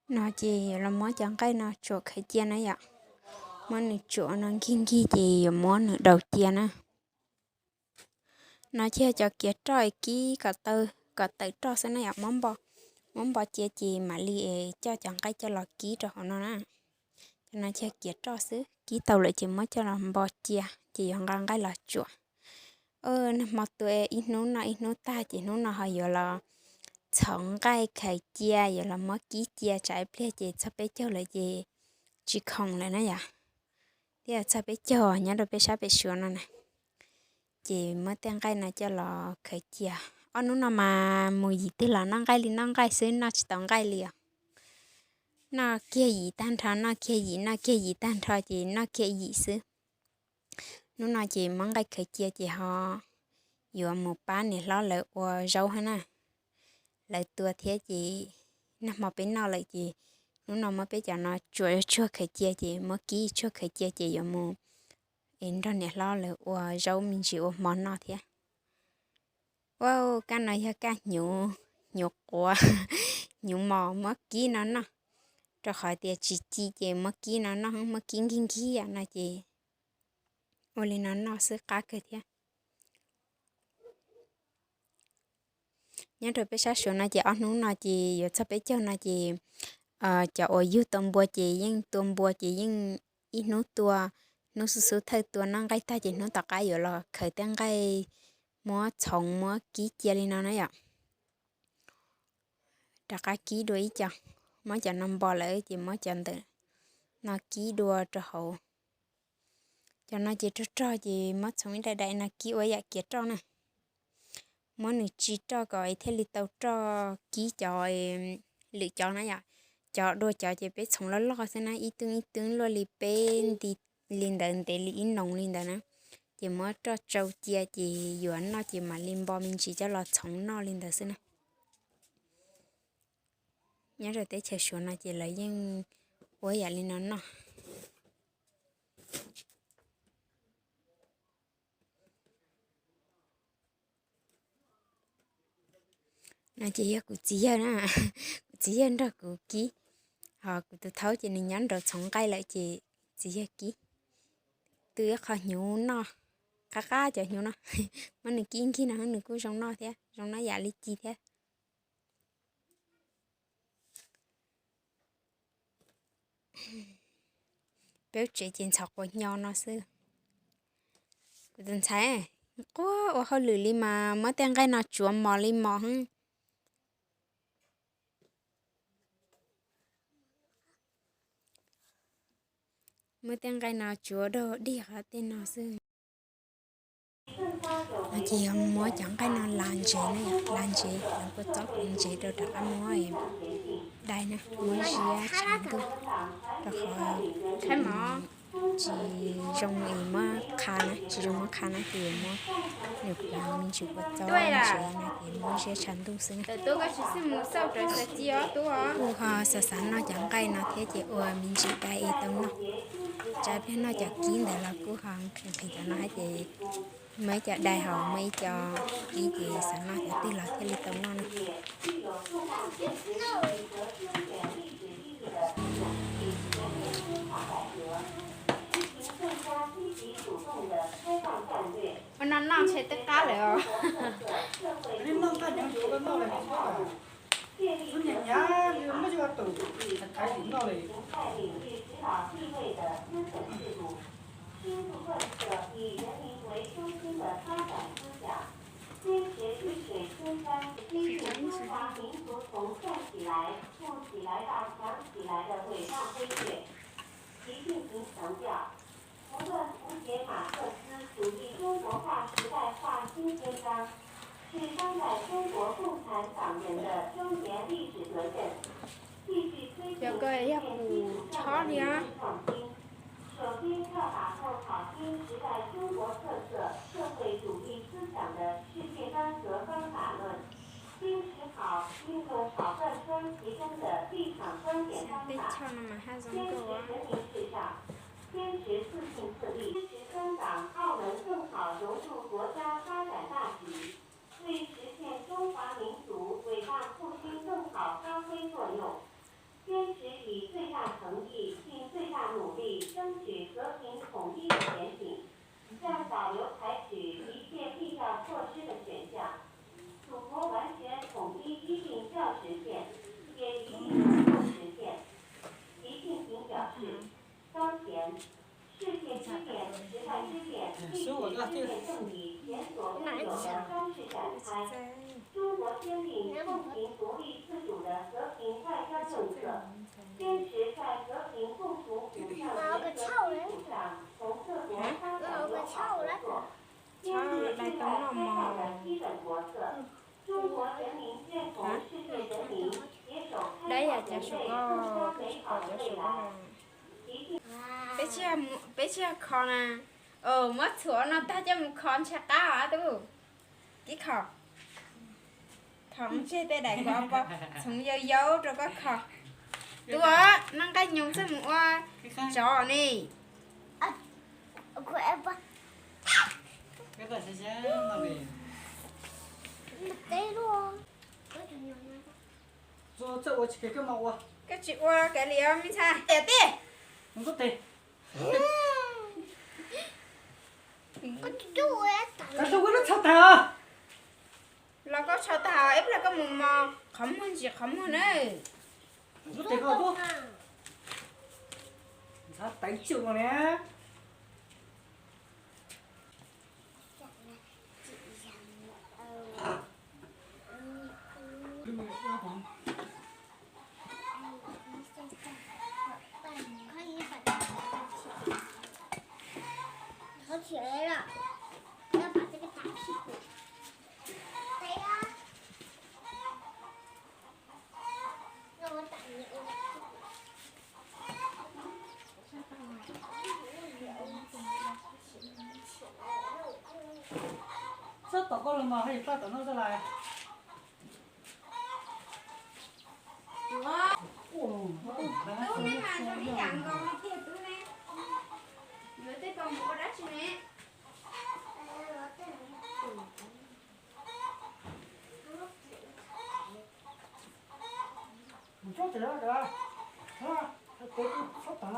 No ces yuav los muab cov nqaij no tsuam khaws cia na yom. Muab nws tsuam no nkig nkig ces yuav muab nws daus cia na. No ces yog cov kiav roj es kib kom tawm roj xwb na yom, muab npo, muab npo cia ces mam li coj cov nqaij coj los kib rau hauv no na. Cov no ces yog kiav roj xwb, kib tau lawm ces muab coj los npo cia ces yuav nqa nqaij los tsuam. Nag hmo tua ib hnub noj ib hnub tag ces hnub no ho yuav los txhoov nqaij khaws cia, yuav los muab kib cia, tsam ib pliag ces txog peb caug lawm ces tsis khoom lawm na yom. Thiab txog peb caug nyob rau peb sab pem Suav no na. Ces muab tej nqaij no coj los khaws cia. Ob hnub no mas mus yim twg los noj nqaij li noj nqaij xwb, noj tsis tau nqaij li os. Noj kiag yim tag nrho, noj kiag yim, noj kiag yim tag nrho ces noj kiag yim xwb. Hnub no ces muab nqaij khaws cia ces ho yuav mus pab niam hlob lawv ua zaub hab na. Lawv tua thiab ces nag hmo peb noj lawm ces hnub no muab peb cov no tsuam tshuaj khaws cia ces muab kib tshuaj khaws cia ces yuav mus es nrog niam hlob lawv ua zaub me ntsis ua hmo noj thiab. Ua, kab no yog kab hnyuv, hnyuv quav, hnyuv mos muab kib no noj, rau qhov tias tsis ci ces muab kib no noj, muab kib nkig nkig no ces ua li no noj xwb qab kawg thiab. Nyob rau peb sab Suav no ces ob hnub no ces yuav txog peb caug no ces cov uas yug tau npua ces yeej tua npua ces yeej ib hnub tua, hnub xub xub thawj tua noj nqaij tag ces hnub tom qab yuav los khaws tej nqaij muab txhoov muab kib cia li no na yom. Rov qab kib dua ib co, muab cov no npo lawm ces muab cov ntawm no kib dua rau hauv. Cov no ces rog rog ces muab txhoov ib daim daim no kib ua yam kiav roj na. Muab nws tsis roj kom thiaj li tau roj kib cov lwm cov na yom. Cov dua cov ces peb txhoov loj loj xwb na, ib tug ib tug luaj li peb nti li ntawd, ntev li ib noos li ntawd na. Ces muab roj tsau cia ces yuav noj ces mam li npo me ntsis coj los txhoov noj li ntawd xwb na. Nyob rau teb chaws Suav no ces lawv yeej ua yam li no noj. No ces yog kuv txiv yawg na, kuv txiv yawg nrog kuv kib, ho kuv tus thaub ces nws nyob nraud txhoov nqaij lawm ces txiv yawg kib. Tw ib qho hnyuv noj, qab qab cov hnyuv no, muab nws kib nkig no nws kuj zoo noj thiab, zoo noj yam li ci thiab. Peb lub tsev ces ntxhov quas hnyo no xwb. Kuv tus ntxhais quaj ua hauj lwm li mas muab tej nqaij no tsuav mos li mos. Muab tej nqaij no tsuav dog dig qhov tej no xwb. No ces yuav muab cov nqaij no las ntsev na, las ntsev, las kua txob ntsev rau rov qab muab dai na, muab ziab tshav ntuj, rau qhov tsis zoo es muab qha na, tsis zoo muab qha na ces yuav muab nws plav me ntsis kua txob ntsev no ces muab ziab tshav ntuj xwb na. Kuj ho xav xav noj cov nqaij no thiab ces ua me ntsis dai es tau noj. Tsam pliag noj cov kib ntawd los kuj ho nqhis nqhis cov no thiab ces muaj ib co dai hauv, muaj ib co kib ces xav noj cov twg los thiaj li tau noj na. Ua no noj ntshe twb qab lawm os. Cov ko yog kuv chob li os. Peb choj no mas haj zoo nkauj. 坚持以最大诚意尽最大努力争取和平统一的前景，在保留采取一切必要措施的选项，祖国完全统一一定要实现，也一定能够实现。习近平表示，当前 世界之变、时代之变、历史之变正以前所未有的方式展开。中国坚定奉行独立自主的和平外交政策，坚持在和平共同五项原则基础上同各国发展友好合作，坚持对外开放的基本国策。中国人民愿同世界人民携手开创人类更加美好的未来。 Peb tsis yog kho na. Muab txhuam no tag coj mus kho ntshai qab os tub. Kib kho. Kho tseg tej daim ko pov txhoov yau yau rau koj kho. Tub, noj nqaij nyoos txhob mus ua tsov ne. Koj tsis ua kav liam me ntxhais. Tiag tiag. Los koj tso tag, ib pliag koj mus mos qhov muag ntsis qhov muag na. Ntxhab teev tsum no ne. Txhob tom koj los mas, haj yam paj tom no xwb lais. Tub ne mas zoo li yam nkaus li tiag tub ne. Yuav tej tau mus ua dab tsi ne? Mus txhob tsev, txhob tag.